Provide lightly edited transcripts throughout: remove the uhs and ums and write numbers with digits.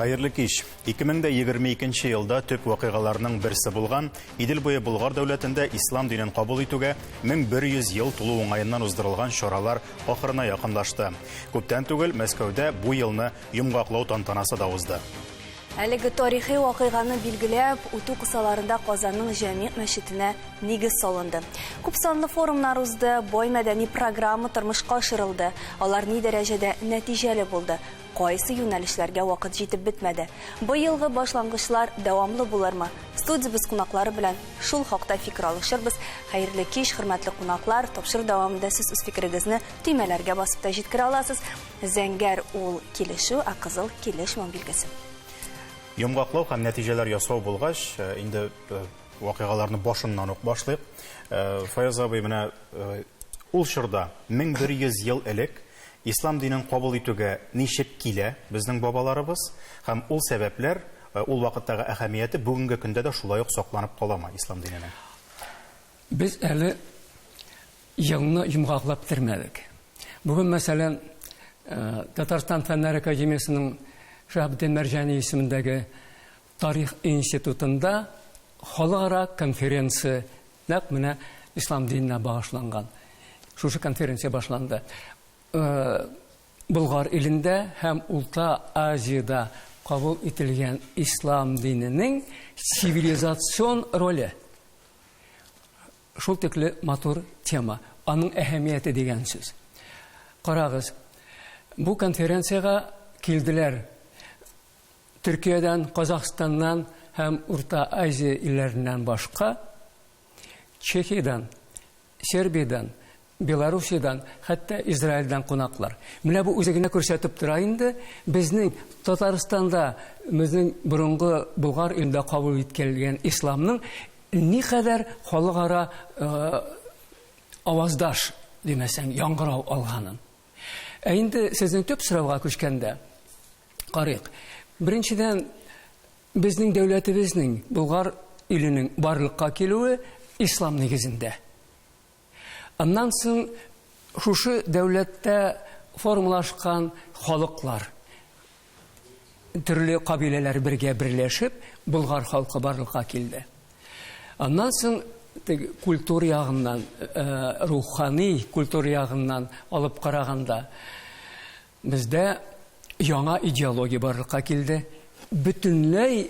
Хәерле кич. 2022 елда төп вакыйгаларның берсе булган Идел буе Болгар дәүләтендә ислам динен кабул итүгә 1100 ел тулу уңаеннан уздырылган чаралар ахырына якынлашты. Күптән түгел Мәскәүдә бу елны йомгаклау тантанасы да узды. Әлеге тарихи вакыйганы билгеләп үтү кысаларында Казанның Җәмигъ мәчетенә нигез салынды. Күп санлы форумнар узды, бай мәдәни программа тормышка ашырылды. Алар ни дәрәҗәдә нәтиҗәле булды? Кайсы юнәлешләргә вакыт җитеп бетмәде? Быелгы башлангычлар дәвамлы булырмы? Студиябез кунаклары белән шул хакта фикер алышырбыз. Хәерле кич, хөрмәтле кунаклар! Тапшыру дәвамында сез үз фикерегезне төймәләргә басып та җиткерә аласыз. Зәңгәр ул килешү, ә кызыл килешмәү билгесе. Йомгаклау һәм нәтиҗәләр ясау булгач, инде вакыйгаларны башыннан ук башлыйк. Фаяз абый, менә ул чорда 1100 ел элек ислам динен кабул итүгә ничек килә безнең бабаларыбыз һәм ул сәбәпләр, ул вакыттагы әһәмияте бүгенге көндә дә шулай ук сакланып каламы ислам диненең? Без әле елны йомгаклап бетермәдек. Бүген, мәсәлән, Татарстан Фәннәр академиясенең Шаһабетдин Мәрҗани исемендәге Тарих институтында халыкара конференция нәкъ менә ислам диненә багышланган. Шушы конференция башланды. Болгар илендә һәм Урта Азиядә кабул ителгән ислам диненең цивилизацион роле. Шул текле матур тема, аның әһәмияте дигән сүз. Карагыз, бу конференциягә килделәр Төркиядән, Казахстаннан һәм Урта Азия илләреннән башка Чехиядән, Сербиядән, Белоруссиядән, хәтта Израильдән кунаклар. Менә бу үзе генә күрсәтеп тора инде, безнең Татарстанда, безнең борынгы Болгар илендә кабул ителгән исламның никадәр халыкара аваздаш димәсәң, яңгырау алганын. Ә инде сезнең төп сорауга күчкәндә, карыйк. Беренчедән, безнең дәүләтебезнең, Болгар иленең барлыкка килүе ислам нигезендә. Аннан соң шушы дәүләттә формалашкан халыклар, төрле кабиләләр бергә берләшеп, болгар халкы барлыкка килде. Аннан соң теге культура ягыннан, рухани культура ягыннан алып караганда, бездә яңа идеология барлыкка килде. Бөтенләй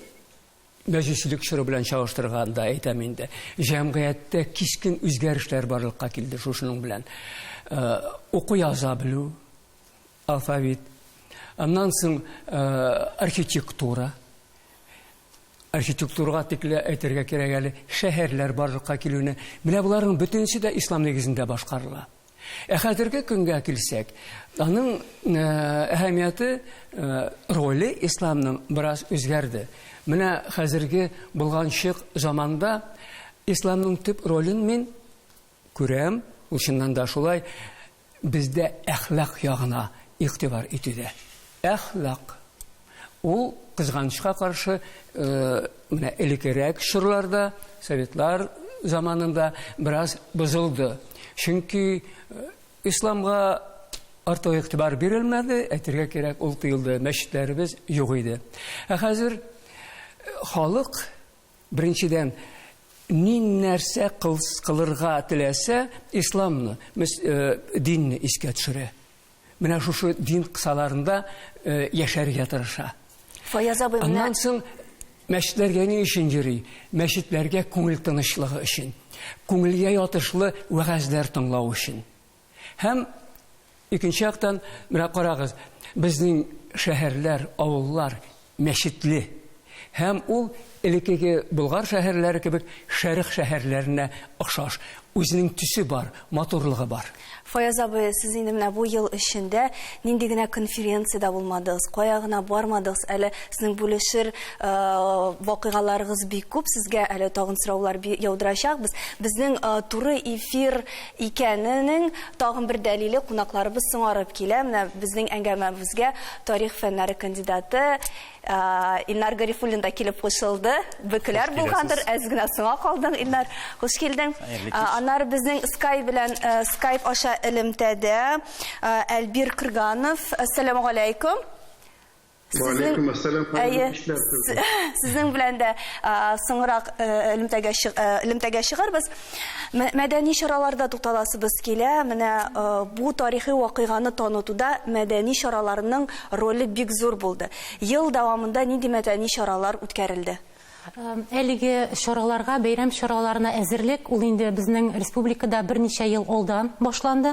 мәҗүсилек чоры белән чагыштырганда әйтәм инде, җәмгыятьтә кискен үзгәрешләр барлыкка килде шушының белән. Уку яза белү, алфавит. Аннан соң архитектура. Архитектурага тикле әйтергә кирәк әле, шәһәрләр барлыкка килүне. Менә боларның бөтенесе дә ислам нигезендә башкарыла. Ә хәзерге көнгә килсәк, аның әһәмияте, роле исламның бераз үзгәрде. Менә хәзерге булганчык заманда исламның төп ролен мин күрәм, ул чыннан да шулай, бездә әхлак ягына игътибар итүдә. Әхлак. Ул, кызганычка каршы, менә элеккерәк чорларда, советлар заманында бераз бозылды. Чөнки исламга артык игътибар бирелмәде, әйтергә кирәк, ул тыелды, мәчетләребез юк иде. Ә хәзер халык, беренчедән, ни нәрсә кылырга теләсә, исламны, динне искә төшерә. Менә шушы дин кысаларында яшәргә тырыша. Фаяз абый, менә... Аннан соң мәчетләргә ни өчен йөри? Мәчетләргә күңел тынычлыгы өчен. Күңелгә ятышлы вәгазьләр тыңлау өчен. Һәм икенче яктан, менә карагыз, безнең шәһәрләр, авыллар мәчетле. Һәм ул элеккеге Болгар шәһәрләре кебек шәрык шәһәрләренә охшаш. Үзенең төсе бар, матурлыгы бар. Фаяз абый, сез инде менә бу ел эчендә нинди генә конференциядә булмадыгыз, кая гына бармадыгыз, әле сезнең бүлешер вакыйгаларыгыз бик күп, сезгә әле тагын сораулар яудырачакбыз. Безнең туры эфир икәненең тагын бер дәлиле, кунакларыбыз соңарып килә. Менә безнең әңгәмәбезгә тарих фәннәре кандидаты Илнар Гарифуллин да килеп кушылды. Бөкеләр булгандыр, әз генә соңа калдың, Илнар. Хуш килдең. Аннары безнең Skype белән Skype аша элемтәдә Әлбир Кырганов. Әссәламү галәйкүм. Сезнең Әйе, сезнең белән дә соңрак элемтәгә чыгарбыз. Мәдәни чараларда тукталасыбыз килә. Менә бу тарихи вакыйганы танытуда мәдәни чараларның роле бик зур булды. Ел дәвамында нинди мәдәни чаралар үткәрелде? Әлеге чараларга, бәйрәм чараларына әзерлек ул инде безнең республикада берничә ел алдан башланды.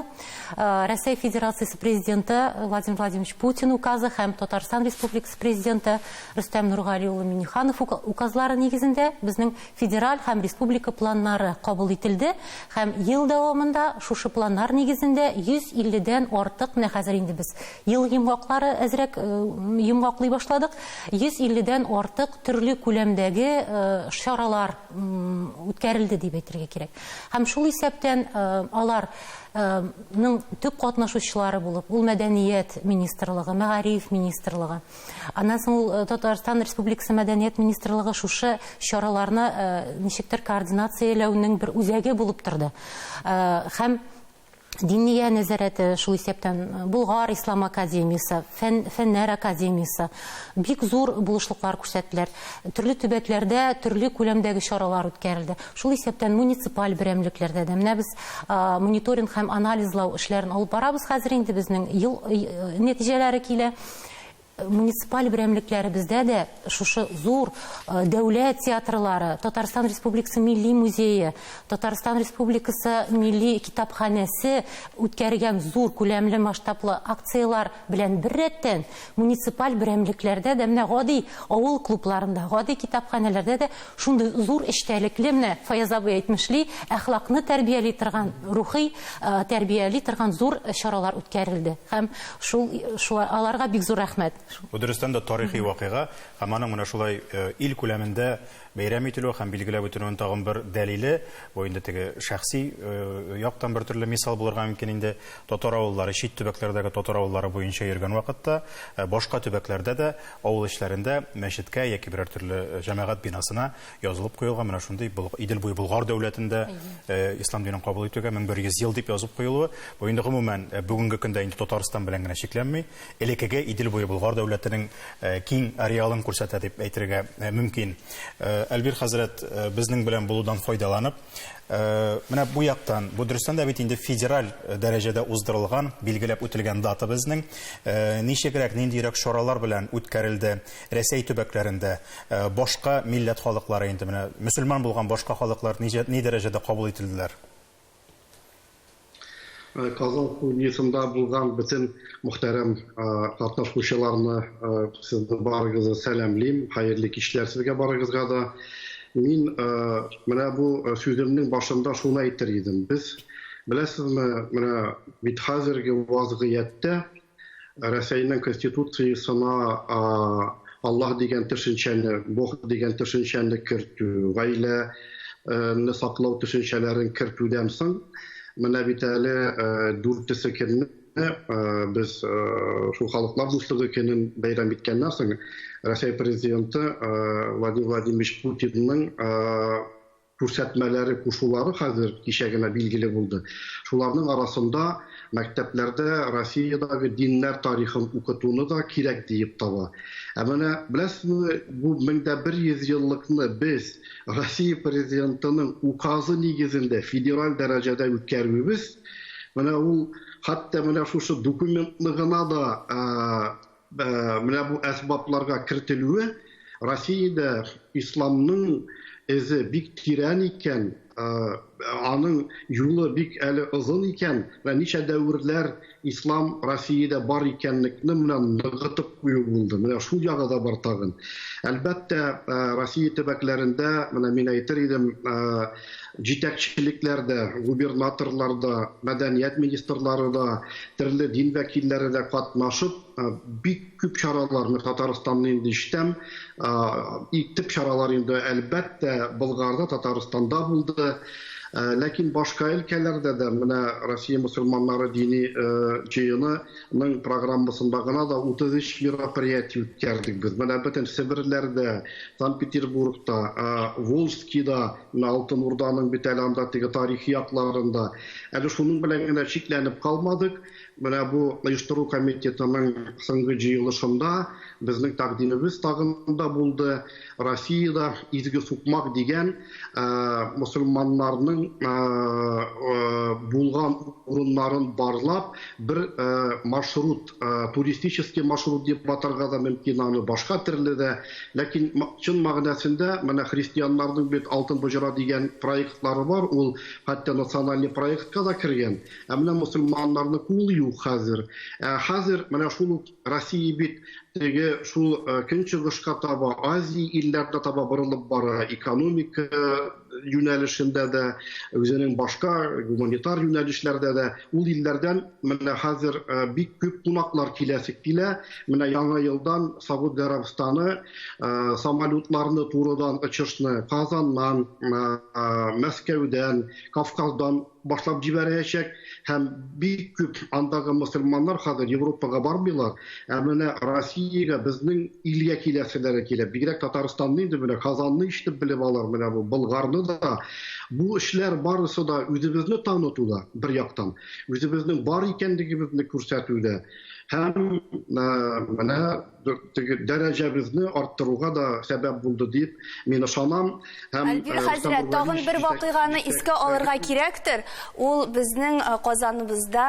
Россия Федерациясе президенты Владимир Владимирович Путин указы һәм Татарстан Республикасы президенты Рөстәм Нургали улы Минниханов указлары нигезендә безнең федераль һәм республика планнары кабул ителде һәм ел дәвамында шушы планнар нигезендә 150дән артык, менә хәзер инде без ел йомгаклары әзрәк йомгаклый башладык, 150дән артык төрле күләмдәге чаралар үткәрелде дип әйтергә кирәк. Һәм шул исәптән алар ның төп катнашучылары булып, ул Мәдәният министрлыгы, Мәгариф министрлыгы. Аннан соң ул Татарстан Республикасы Мәдәният министрлыгы шушы чараларны ничектер координацияләүнең бер үзәге булып торды. Һәм Диния нәзарәте, шул исәптән Болгар Ислам академиясе, Фәннәр академиясе бик зур булышлыклар күрсәттеләр. Төрле төбәкләрдә төрле күләмдәге чаралар үткәрелде. Шул исәптән муниципаль берәмлекләрдә дә. Менә без мониторинг һәм анализлау эшләрен алып барабыз хәзер инде, безнең ел нәтиҗәләре килә. Муниципаль берәмлекләребездә дә шушы зур дәүләт театрлары, Татарстан Республикасы Милли музее, Татарстан Республикасы Милли китапханәсе үткәргән зур күләмле масштаблы акцияләр белән беррәттән муниципаль берәмлекләрдә дә, менә гади авыл клубларында, гади китапханәләрдә дә шундый зур эчтәлекле, менә Фаяз абый әйтмешли, әхлакны тәрбияли торган, рухи тәрбияли торган зур чаралар үткәрелде. Һәм шул аларга бик зур рәхмәт. Бу дөрестән дә тарихи вакыйга, һәм аның менә шулай ил күләмендә бәйрәм ителүе һәм билгеләп үтелүенең тагын бер дәлиле, бу инде теге шәхси яктан бер төрле мисал булырга мөмкин инде. Татар авыллары, чит төбәкләрдәге татар авыллары буенча йөргән вакытта, башка төбәкләрдә дә авыл эчләрендә мәчеткә яки берәр төрле җәмәгать бинасына язылып куелган менә шундый Идел буе Болгар дәүләтендә ислам динен кабул итүгә 1100 ел дип язып куелуы, бу инде гомумән бүгенге көндә инде Татарстан белән генә чикләнми, элеккеге Идел буе Болгар дәүләтенең киң ареалын күрсәтә дип әйтергә мөмкин. Әлбир хәзрәт, безнең белән булудан файдаланып, менә бу яктан, бу дөрестән дә бит инде федераль дәрәҗәдә уздырылган, билгеләп үтелгән дата безнең. Ничегрәк, ниндирәк чаралар белән үткәрелде Рәсәй төбәкләрендә, башка милләт халыклары инде менә мөселман булган башка халыклар ни дәрәҗәдә кабул ителделәр? Казан студиясендә булган бөтен мөхтәрәм катнашучыларны, сезне барыгызны сәламлим. Хәерле кичләр сезгә барыгызга да. Мин менә бу сүземнең башында шуны әйтер идем. Без, беләсезме, менә бит хәзерге вазгыятьтә Рәсәйнең конституциясенә Аллаһ дигән төшенчәне, Бог дигән төшенчәне кертү, гаиләне саклау төшенчәләрен кертүдән соң, менә бит әле дүртесе көнне без шул халыклар дуслыгы көнен бәйрәм иткәннән соң, Рәсәй президенты Владимир Владимирович Путинның күрсәтмәләре, кушулары хәзер кичә генә билгеле булды. Шуларның арасында мәктәпләрдә Россиядәге диннәр тарихын укытуны да кирәк диеп таба. Ә менә беләсезме, бу 1100 еллыкны без Россия президентының указы нигезендә федераль дәрәҗәдә үткәрүебез, менә ул хәтта менә шушы документны гына да менә бу әсбапларга кертелүе Россиядә исламның эзе бик тирән икән, аның юлы бик әле озын икән, вә ничә дәверләр ислам Россиядә бар икәнлекне менә ныгытып кую булды. Менә шул ягы да бар тагын. Әлбәттә, Россия төбәкләрендә, менә мин әйтер идем, җитәкчелекләр дә, губернаторлар да, мәдәният министрлары да, төрле дин вәкилләре дә катнашып, бик күп чараларны Татарстанны инде ишетәм. Төп чаралар инде әлбәттә Болгарда, Татарстанда булды. Ләкин башка өлкәләрдә дә менә Россия мусульманнары дини җыены программасында гына да 33 мероприятие үткәрдек без. Менә бөтен Себерләрдә, Санкт-Петербургта, Волжскида, менә Алтын Урданың бит әле анда теге тарихи якларында. Әле шуның белән генә чикләнеп калмадык. Менә бу оештыру комитетының соңгы җыелышында безнең тәкъдимебез тагын да булды. Россиядә изге сукмак дигән мөселманнарның булган урыннарын барлап, бер маршрут, туристический маршрут дип атарга да мөмкин аны, башка төрле дә. Ләкин чын мәгънәсендә менә христианнарның бит Алтын боҗра дигән проектлары бар, ул хәтта национальный проектка да кергән. Ә менә мөселманнарныкы ул юк хәзер. Ә хәзер менә шул ук Россия бит теге шул көнчыгышка таба, Азия илләренә таба борылып бара, экономика юнәлешендә дә, үзенең башка гуманитар юнәлешләрдә дә. Ул илләрдән менә хәзер бик күп кунаклар киләсе килә. Менә яңа елдан Сауд Гарәбстаны самолетларны турыдан очышны Казаннан, Мәскәүдән, Кавказдан башлап җибәрәчәк һәм бик күп андагы мөселманнар хәзер Европага бармыйлар, ә менә Россиягә, безнең илгә киләселәре килә. Бигрәк Татарстанны инде менә Казанны ишетеп белеп алар, менә бу Болгарны да. Бу эшләр барысы да үзебезне танытуда бер яктан, үзебезнең бар икәнлегебезне күрсәтүдә һәм менә теге дәрәҗәбезне арттыруга да сәбәп булды дип мин ышанам. Һәм Альбир хәзрәт, тагын бер вакыйганы искә алырга кирәктер. Ул безнең Казаныбызда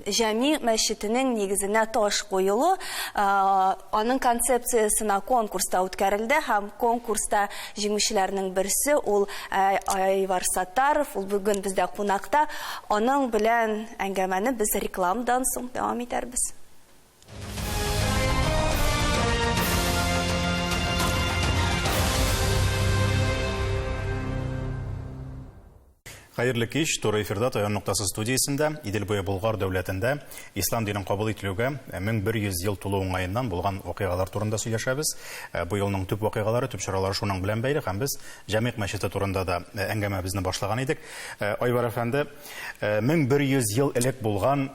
Җәми мәчетенең нигезенә таш куелу, аның концепциясенә конкурс та үткәрелде һәм конкурста җиңүчеләрнең берсе ул Айвар Саттаров, ул бүген бездә кунакта. Аның белән әңгәмәне без рекламадан соң дәвам итәрбез. Хәерле кич, туры эфирда Таян ноктасы студиясендә Идел буе Болгар дәүләтендә ислам динен кабул ителүгә 1100 ел тулу уңаеннан булган вакыйгалар турында сөйләшәбез. Бу елның төп вакыйгалары, төп чаралары шуның белән бәйле һәм без Җәмигъ мәчете турында да әңгәмәбезне башлаган идек. Айвар әфәнде, 1100 ел элек булган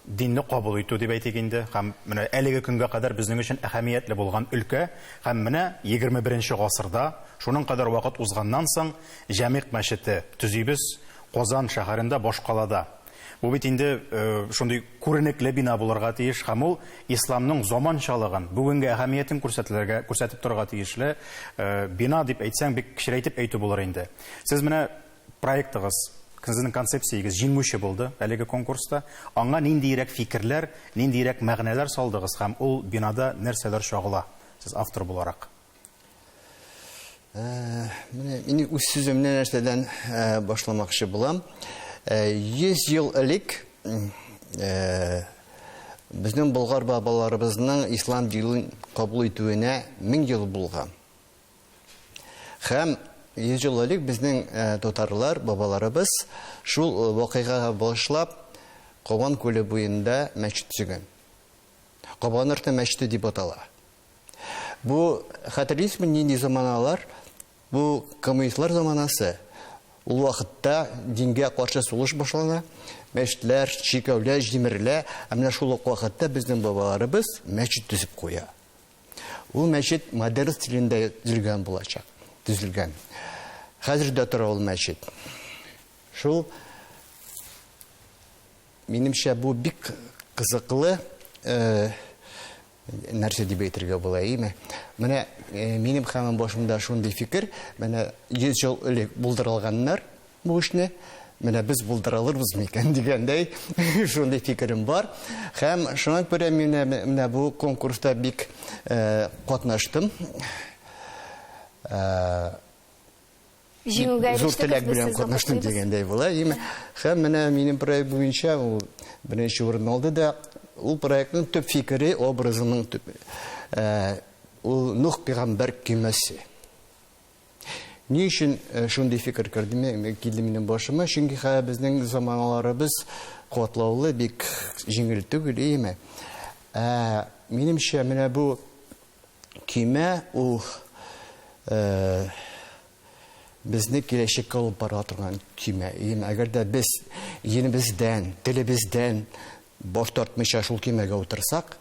динне кабул итү дип әйтик инде, һәм менә әлеге көнгә кадәр безнең өчен әһәмиятле булган өлкә, һәм менә 21 гасырда, шуның кадәр вакыт узганнан соң, Җәмигъ мәчете төзибез Казан шәһәрендә, башкалада. Бу бит инде шундый күренекле бина булырга тиеш, һәм ул исламның заманчалыгын, бүгенге әһәмиятен күрсәтелергә, күрсәтеп торырга тиешле бина дип әйтсәң, бик кечерәйтеп әйтү булыр инде. Сез менә проектыгыз, сезнең концепциягез җиңүче булды әлеге конкурста. Аңа ниндиерәк фикерләр, ниндиерәк мәгънәләр салдыгыз һәм ул бинада нәрсәләр чагыла, сез автор буларак? Менә мин үз сүземне нәрсәдән башламакчы булам. 100 ел элек безнең болгар бабаларыбызның ислам динен кабул итүенә 1000 ел булган. Һәм 100 ел элек безнең татарлар, бабаларыбыз шул вакыйгага багышлап Кабан күле буенда мәчет төзегән. Кабан арты мәчете дип атала. Бу, хәтерлисезме, нинди заманалар? Бу коммунистлар заманасы. Ул вакытта дингә каршы сугыш башлана, мәчетләр, чиркәүләр җимерелә, ә менә шул ук вакытта безнең бабаларыбыз мәчет төзеп куя. Ул мәчет модерн стилендә төзелгән булачак, төзелгән. Хәзер дә тора ул мәчет. Шул минемчә бу бик кызыклы э, нәрсә дип әйтергә була, име? Менә э, минем һәм башымда шундый фикер, менә 100 ел элек булдырылганнар бу эшне, менә без булдыра алырбыз микән дигәндәй шундый фикерем бар. Һәм шуңа күрә мин менә бу конкурста бик э, катнаштым. Э, Җиңүгә Зур теләк белән катнаштым дигәндәй була. Һәм менә минем проект буенча ул беренче урын алды да, ул проектның төп фикере, образының төп э, ул Нух пәйгамбәр көймәсе. Ни өчен шундый фикер керде, килде минем башыма? Чөнки хәзер безнең заманаларыбыз катлаулы, бик җиңел түгел, иеме? Ә, минемчә, менә бу көймә ул безне киләчәккә алып бара торган көймә. Иеме? Әгәр дә без динебездән, телебездән баш тартмыйча шул көймәгә утырсак,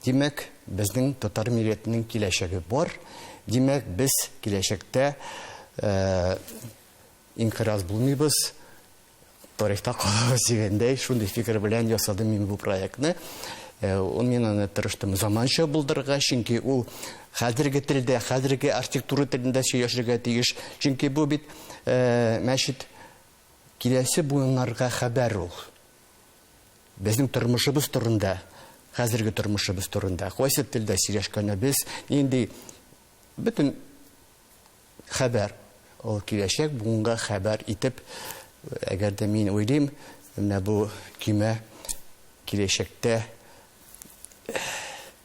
димәк, безнең татар милләтенең киләчәге бар. Димәк, без киләчәктә инкыйраз булмыйбыз, Тарихта калабыз дигәндәй, шундый фикер белән ясадым мин бу проектны. Ул мин аны тырыштым заманча булдырырга, чөнки ул хәзерге телдә, хәзерге архитектура телендә сөйләшергә тиеш. Чөнки бу бит мәчет киләсе буыннарга хәбәр ул. Безнең тормышыбыз турында, хәзерге тормышыбыз турында, кайсы телдә сөйләшкәнебез, нинди бөтен хәбәр, ул киләчәк буынга хәбәр итеп, әгәр дә мин уйлыйм, менә бу көймә киләчәктә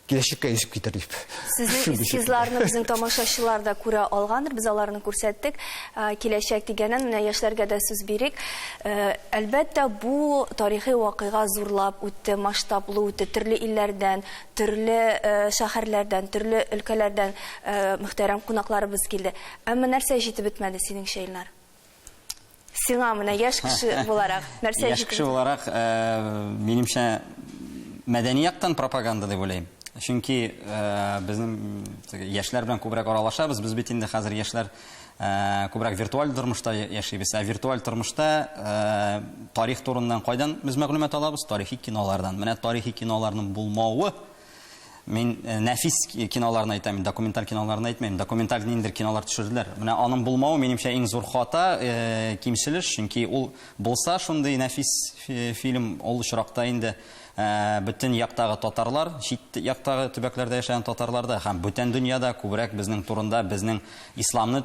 киләчәккә йөзеп китер дип. Сезнең эскизларны безнең тамашачылар да күрә алгандыр, без аларны күрсәттек. Киләчәк дигәннән, менә яшьләргә дә сүз бирик. Әлбәттә, бу тарихи вакыйга зурлап үтте, масштаблы үтте, төрле илләрдән, төрле шәһәрләрдән, төрле өлкәләрдән мөхтәрәм кунакларыбыз килде. Әмма нәрсә җитеп бетмәде синеңчә, Илнар? Сиңа менә яшь кеше буларак нәрсә Яшь кеше буларак, минемчә, мәдәни яктан пропаганда дип уйлыйм. Чөнки безнең яшьләр белән күбрәк аралашабыз. Без бит инде хәзер яшьләр күбрәк виртуаль тормышта яшибез. Ә виртуаль тормышта тарих турыннан кайдан без мәгълүмат алабыз? Тарихи кинолардан. Менә тарихи киноларның булмавы, мин нәфис киноларны әйтәм, документаль киноларны әйтмәйм. Документаль ниндидер кинолар төшерделәр. Менә аның булмавы, минемчә, иң зур хата, кимчелеш, чөнки ул булса шундый нәфис фильм, ул очракта инде бөтен яктагы татарлар, чит яктагы төбәкләрдә яшәгән татарлар да һәм бүтән дөньяда күбрәк безнең турында, безнең исламны,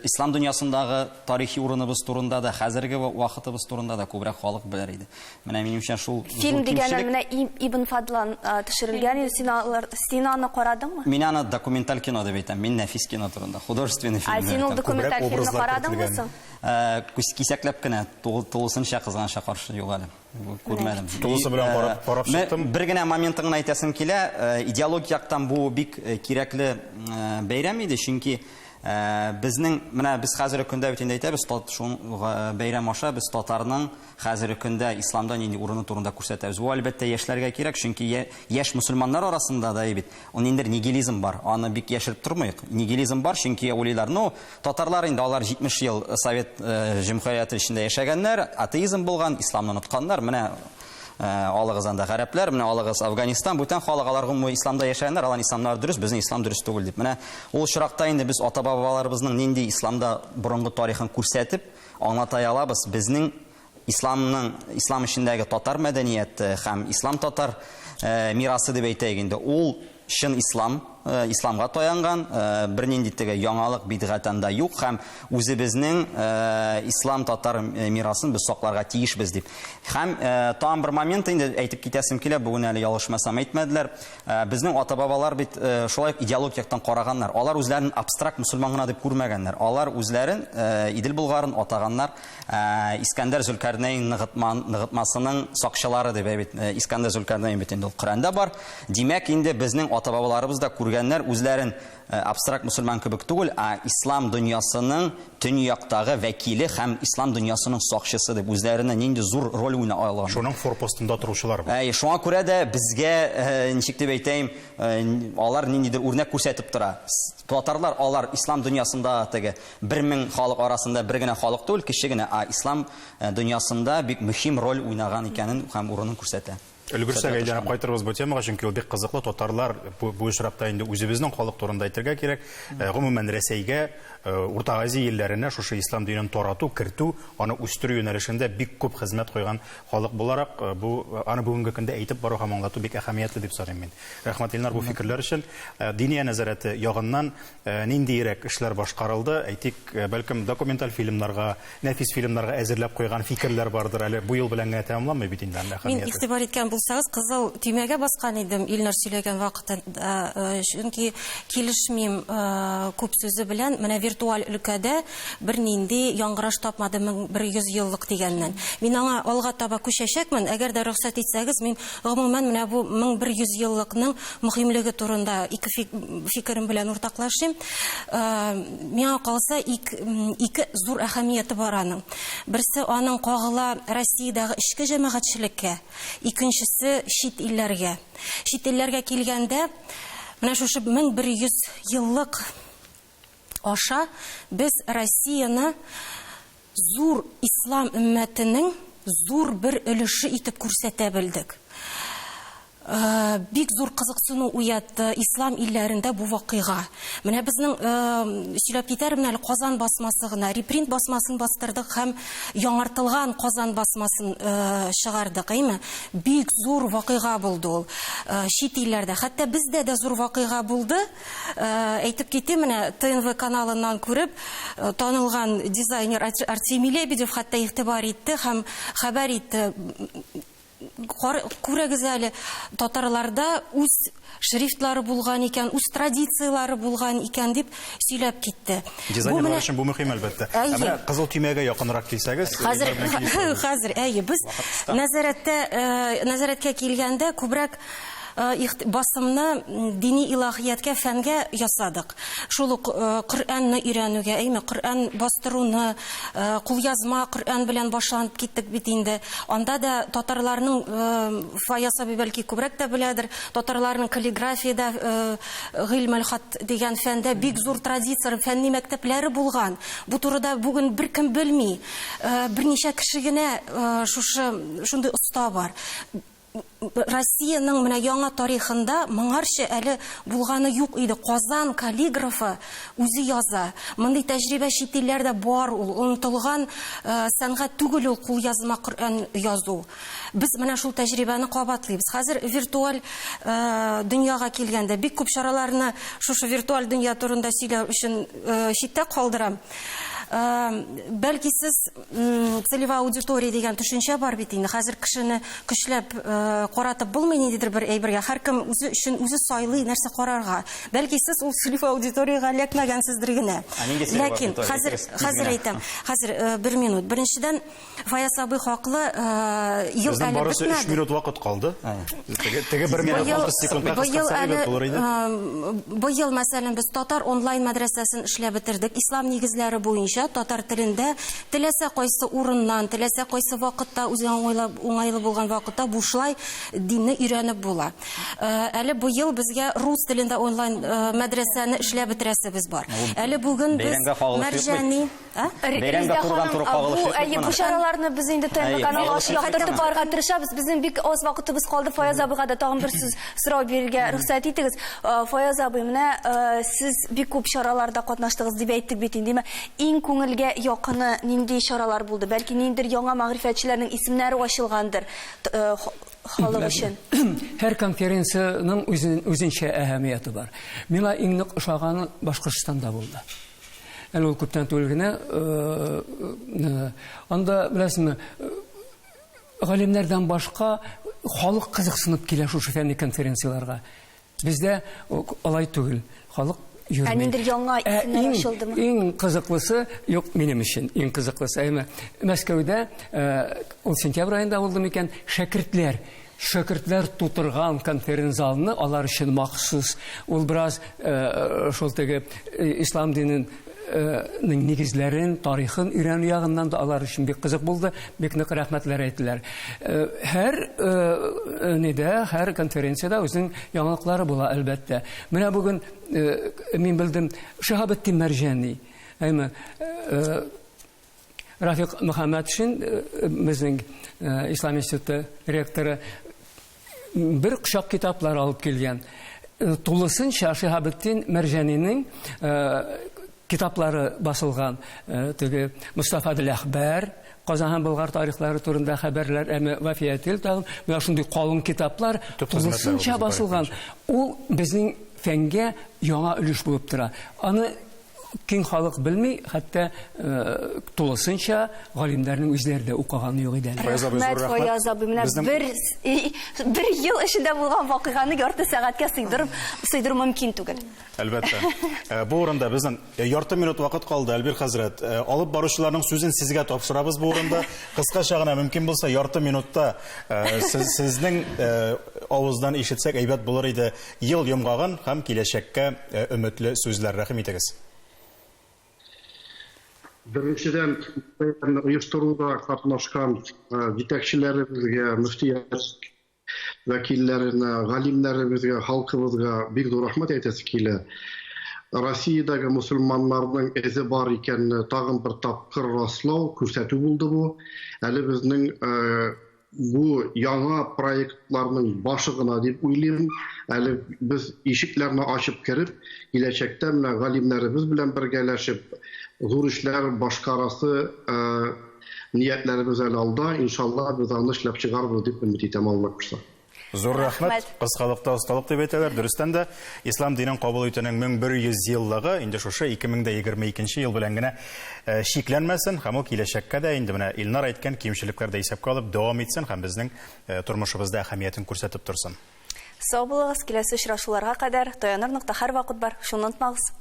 ислам дөньясындагы тарихи урыныбыз турында да, хәзерге вакытыбыз турында да күбрәк халык белер иде. Менә минемчә шул Фильм дигәннән менә Ибн Фадлан төшерелгән иде. Син алар, син аны карадыңмы? Мин аны документаль кино дип әйтәм. Мин нәфис кино турында, художественный фильм. Ә син ул документаль фильмны карадыңмы соң? Кисәкләп кенә, тулысынча кызганычка каршы юк әле. Күрмәдем. Тулысы белән карап, карап чыктым. Бер генә моментын гына әйтәсем килә. Идеологик яктан бу бик кирәкле бәйрәм иде, чөнки безнең менә без хәзерге көндә бит инде әйтәбез, шул бәйрәм аша без татарның хәзерге көндә исламда нинди урыны турында күрсәтәбез. Бу әлбәттә яшьләргә кирәк, чөнки яшь мусульманнар арасында да бит ниндидер нигилизм бар. Аны бик яшереп тормыйк. Нигилизм бар, чөнки уйлыйлар, ну, татарлар инде алар 70 ел Совет җөмһүрияте эчендә яшәгәннәр, атеизм булган, исламны онытканнар. Менә алыгыз анда гарәпләр, менә алыгыз Афганистан, бүтән халык алар гомумән исламда яшәгәннәр, алар исламнар дөрес, безнең ислам дөрес түгел дип. Менә ул очракта инде без ата-бабаларыбызның нинди исламда борынгы тарихын күрсәтеп, аңлата алабыз. Безнең исламның, ислам эчендәге татар мәдәнияте һәм ислам татар мирасы дип әйтәйек инде, ул чын ислам, исламга таянган, бернинди теге яңалык бидгать анда юк һәм үзебезнең ислам татар мирасын без сакларга тиешбез дип. Һәм тагын бер момент инде әйтеп китәсем килә, бүген әле ялгышмасам әйтмәделәр. Безнең ата-бабалар бит шулай ук идеологик яктан караганнар. Алар үзләрен абстракт мусульман гына дип күрмәгәннәр. Алар үзләрен Идел Болгарын атаганнар. Искәндәр Зөлкәрнәйн ныгытмасының сакчылары дип бит. Искәндәр Зөлкәрнәйн бит инде ул Коръәндә бар. Димәк, инде безнең ата-бабаларыбыз да күргәннәр үзләрен абстракт мусульман кебек түгел, ә ислам дөньясының төньяктагы вәкиле һәм ислам дөньясының сакчысы дип үзләренә нинди зур роль уйный алган. Шуның форпостында торучылар бу. Әй, шуңа күрә дә безгә, ничек дип әйтәем, алар ниндидер үрнәк күрсәтеп тора. Татарлар алар ислам дөньясында теге 1000 халык арасында бер генә халык түгел, кече генә, ә ислам дөньясында бик мөһим роль уйнаган икәнен һәм урынын күрсәтә. Өлгерсәк әйләнеп кайтырбыз бу темага, чөнки ул бик кызыклы. Татарлар бу очракта инде үзебезнең халык турында әйтергә кирәк. Гомумән Рәсәйгә, Урта Азия илләренә шушы ислам динен тарату, кертү, аны үстерү юнәлешендә бик күп хезмәт куйган халык буларак, бу аны бүгенге көндә әйтеп бару һәм аңлату бик әһәмиятле дип саныйм мин. Рәхмәт, Илнар, бу фикерләр өчен. Диния нәзарәте ягыннан ниндиерәк эшләр башкарылды? Әйтик, бәлкем документаль фильмнарга, нәфис фильмнарга әзерләп куйган фикерләр бардыр әле. Бу ел белән генә тәмамланмый бит инде аның Мин игътибар иткән булсагыз, кызыл төймәгә баскан идем Илнар сөйләгән вакытында, чөнки килешмим күп сүзе белән. Менә виртуаль өлкәдә бернинди яңгыраш тапмады 1100 еллык дигәннән. Мин аңа алга таба күчәчәкмен, әгәр дә рөхсәт итсәгез, мин гомумән менә бу 1100 еллыкның мөһимлеге турында ике фикерем белән уртаклашыйм. Миңа калса, ике зур әһәмияте бар аның. Берсе аның кагыла Россиядәге эчке җәмәгатьчелеккә, икенчесе чит илләргә. Чит илләргә килгәндә, менә шушы 1100 еллык аша без Россияне зур ислам өммәтенең зур бер өлеше итеп күрсәтә белдек. Бик зур кызыксыну уятты ислам илләрендә бу вакыйга. Менә безнең сөйләп китәрмен әле Казан басмасы гына, репринт басмасын бастырдык һәм яңартылган Казан басмасын чыгардык, әйме? Бик зур вакыйга булды ул. Чит илләрдә, хәтта бездә дә зур вакыйга булды. Әйтеп китим, менә ТНВ каналыннан күреп, танылган дизайнер Артемий Лебедев хәтта игътибар итте һәм хәбәр итте. Күрегез әле, татарларда үз шрифтлары булган икән, үз традицияләре булган икән дип сөйләп китте. Дизайнерлар өчен бу мөһим, әлбәттә. Ә менә кызыл төймәгә якынрак килсәгез, хәзер, әйе, без нәзарәттә, нәзарәткә килгәндә күбрәк басымны дини илаһияткә, фәнгә ясадык. Шул ук Коръәнне өйрәнүгә, әйме, Коръән бастыруны, кулъязма Коръән белән башланып киттек бит инде. Анда да татарларның, Фаяз абый бәлки күбрәк тә беләдер, татарларның каллиграфиядә, гыйльмел хат дигән фәндә бик зур традиция, фәнни мәктәпләре булган. Бу турыда бүген беркем белми. Берничә кеше генә шушы шундый оста бар. Россиянең менә яңа тарихында моңарчы әле булганы юк иде. Казан каллиграфы үзе яза. Мондый тәҗрибә чит илләрдә бар ул. Онытылган сәнгать түгел ул кулъязма Коръән язу. Без менә шул тәҗрибәне кабатлыйбыз. Хәзер виртуаль дөньяга килгәндә бик күп чараларны шушы виртуаль дөнья турында сөйләү өчен читтә калдырам. Бәлки сез целевая аудитория дигән төшенчә бар бит инде. Хәзер кешене көчләп каратып булмый ниндидер бер әйбергә. Һәркем үзе өчен үзе сайлый нәрсә карарга. Бәлки сез ул целевая аудиториягә эләкмәгәнсездер генә. Ләкин хәзер хәзер әйтәм. Хәзер бер минут. Беренчедән, Фаяз абый хаклы, ел әле барысы 3 минут вакыт калды. Теге 1 минут 6 секундка кыскартса әйбәт булыр иде. Быел, мәсәлән, без татар онлайн мәдрәсәсен эшләп бетердек. Ислам нигезләре буенча татар телендә теләсә кайсы урыннан, теләсә кайсы вакытта, үзеңә уңайлы булган вакытта бушлай динне өйрәнеп була. Әле быел безгә рус телендә онлайн мәдрәсәне эшләп бетерәсебез бар. Әле бүген без Мәрҗани Бәйрәмгә турыдан туры кагылышы юк Әйе, бу чараларны без инде ТНВ каналы аша яктыртып барырга тырышабыз. Безнең бик аз вакытыбыз калды. Фаяз абыйга да тагын бер сүз сорау бирергә рөхсәт итегез. Фаяз абый, менә сез бик күп чараларда катнаштыгыз дип әйттек бит инде. Иң күңелгә якыны нинди чаралар булды? Бәлки ниндидер яңа мәгърифәтчеләрнең исемнәре ачылгандыр халык өчен? Һәр конференциянең үзенчә әһәмияте бар. Миңа иң нык ошаганы Башкортстанда булды. Әле ул күптән түгел генә анда, беләсезме, галимнәрдән башка халык кызыксынып килә шушы фәнни конференцияләргә. Бездә алай түгел. Халык йөрми. Ә ниндидер яңа исемнәр ачылдымы? Иң кызыклысы, юк, минем өчен иң кызыклысы, әмма Мәскәүдә ул сентябрь аенда булды микән, шәкертләр Шәкертләр тутырган конференц-залны алар өчен махсус. Ул бераз шул теге ислам динен нең нигезләрен, тарихын өйрәнү ягыннан да алар өчен бик кызык булды, бик нык рәхмәтләр әйттеләр. Һәр нидә, һәр конференциядә үзенең яңалыклары була, әлбәттә. Менә бүген мин белдем, Шиһабетдин Мәрҗани, әйме, Рафик Мөхәммәтшин, безнең Ислам институты ректоры, бер кочак китаплар алып килгән. Тулысынча Шиһабетдин Мәрҗанинең китаплары басылган. Теге Мостафа Әхбәр, Казан һәм Болгар тарихлары турында хәбәрләр, әмма Вафиятел тагын, менә шундый калын китаплар тулысынча басылган. Ул безнең фәнгә яңа өлеш булып тора. Аны киң халык белми, хәтта тулысынча галимнәрнең үзләре дә укыганы юк иде әле. Фаяз абый, зур Рәхмәт, рәхмәт. Фаяз абый. Менә Безнең бер ел эчендә булган вакыйганы ярты сәгатькә сыйдырып, сыйдыру мөмкин түгел. Әлбәттә. Бу урында безнең ярты минут вакыт калды, Әлбир хәзрәт. Алып баручыларның сүзен сезгә тапшырабыз бу урында. Кыскача гына мөмкин булса, ярты минутта сезнең авыздан ишетсәк әйбәт булыр иде. Ел йомгагын һәм киләчәккә өметле сүзләр. Рәхим итегез. Беренчедән, бәйрәмне оештыруда катнашкан җитәкчеләребезгә, мөфтият вәкилләренә, галимнәребезгә, халкыбызга бик зур рәхмәт әйтәсе килә. Россиядәге мусульманнарның эзе бар икәнне тагын бер тапкыр раслау, күрсәтү булды бу. Әле безнең бу яңа проектларның башы гына дип уйлыйм. Әле без ишекләрне ачып кереп, киләчәктә менә галимнәребез белән бергәләшеп зур эшләр башкарасы ниятләребез әле алда. Иншалла, без аны эшләп чыгарбыз дип өмет итәм, Алла кушса. Зур рәхмәт. Кыскалыкта осталык дип әйтәләр. Дөрестән дә, ислам динен кабул итүнең 1100 еллыгы инде шушы 2022 ел белән генә чикләнмәсен һәм ул киләчәккә дә инде менә Илнар әйткән кимчелекләр дә исәпкә алып дәвам итсен һәм безнең тормышыбызда әһәмиятен күрсәтеп торсын. Сау булыгыз, киләсе очрашуларга кадәр таяныр нокта һәрвакыт бар, шуны онытмагыз.